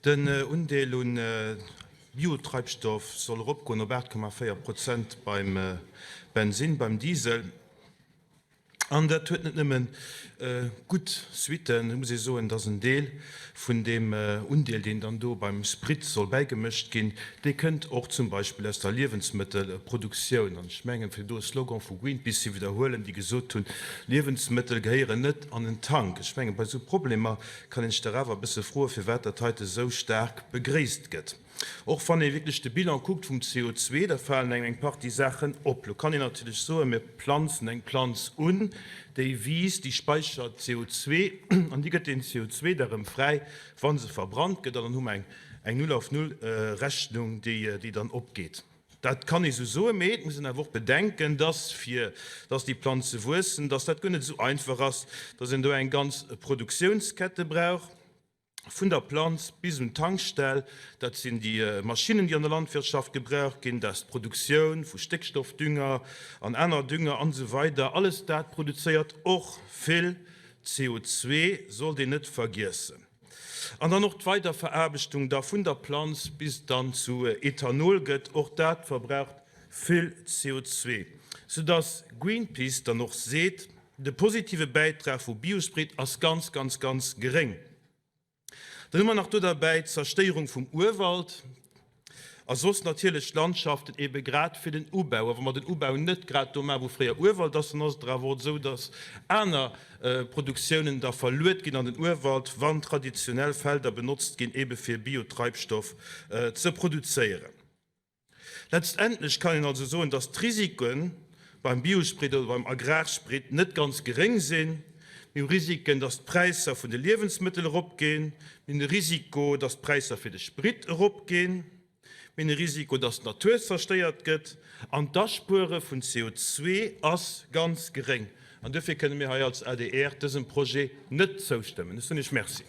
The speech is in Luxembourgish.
Den Undeel un Biotreibstoff soll eropgoen op 8,4 Prozent beim Bensinn, beim Diesel. An dat huet net nëmme gutt Suitten. Et muss ee soen, dass en Deel vun deem Undeel, deen dann do beim Sprit soll bäigemëscht ginn, dee kënnt och zum Beispill aus der Liewensmëttelproduktioun. An ech mengen, fir do e Slogan vu Greenpeace ze widderhuelen, déi gesot hunn, Liewensmëttel gehéieren net an en Tank. Ech mengen, bei esou Problemer kann een sech dach awer e bësse froen, firwat dat heite esou staark begréisst gëtt. Och wann ee wierklech de Bilan kuckt vum CO2, da falen engem eng Partie Saachen op. Lo kann een natierlech soen, mir planzen eng Planz un, déi wiisst, déi speichert CO2 an déi gëtt deen CO2 da rëm fräi, wa se verbrannt gëtt an dann hu mer eng Null-auf-Null-Rechnung, déi dann opgeet. Dat kann ee sou soen, mee et muss een awer och bedenken, dass fir dass déi Planze wuessen, dass dat guer net esou einfach ass, dass een do eng ganz Produktiounskette brauch. Vun der Planz bis un d'Tankstell, dat sinn déi Maschinnen, déi an der Landwirtschaft gebraucht ginn, dat ass d'Produktioun vu Stéckstoffdünger an aner Dünger an esou weider. Alles dat produzéiert och vill CO2, sollt een net vergiessen. An dann och d'Weiderveraarbechtung da vun der Planz bis et dann zu Ethanol gëtt, och dat verbraucht vill CO2, soudass Greenpeace dann och seet, De positive Bäitrag vu Biosprit ass ganz, ganz, ganz geréng. Dann hu mer nach do derbäi d'Zerstéierung vum Urwald a soss natierlech Landschaften ebe grad fir den Ubau. A wa mer den Ubau net grad do maachen, wou fréier Urwald ass, dann ass et awer och esou, datt aner Produktiounen da verluet ginn an den Urwald, wann traditionell Felder benotzt ginn, ebe fir Biotreibstoff ze produzéieren. Letztendlech kann een also soen, dass d'Risike beim Biosprit oder beim Agrarsprit net ganz geréng sinn. Mir hu Risiken, dass d'Präisser vun de Liewensmëttel eropginn. Mir hunn e Risiko, dass d'Präisser fir de Sprit eropginn. Mir hunn e Risiko, dass d'Natur zerstéiert gëtt. An d'Aspuere vun CO2 ass ganz geréng. An duerfir kënne mir hei als adr dësem Projet net zoustëmmen. Ech soen Iech Merci.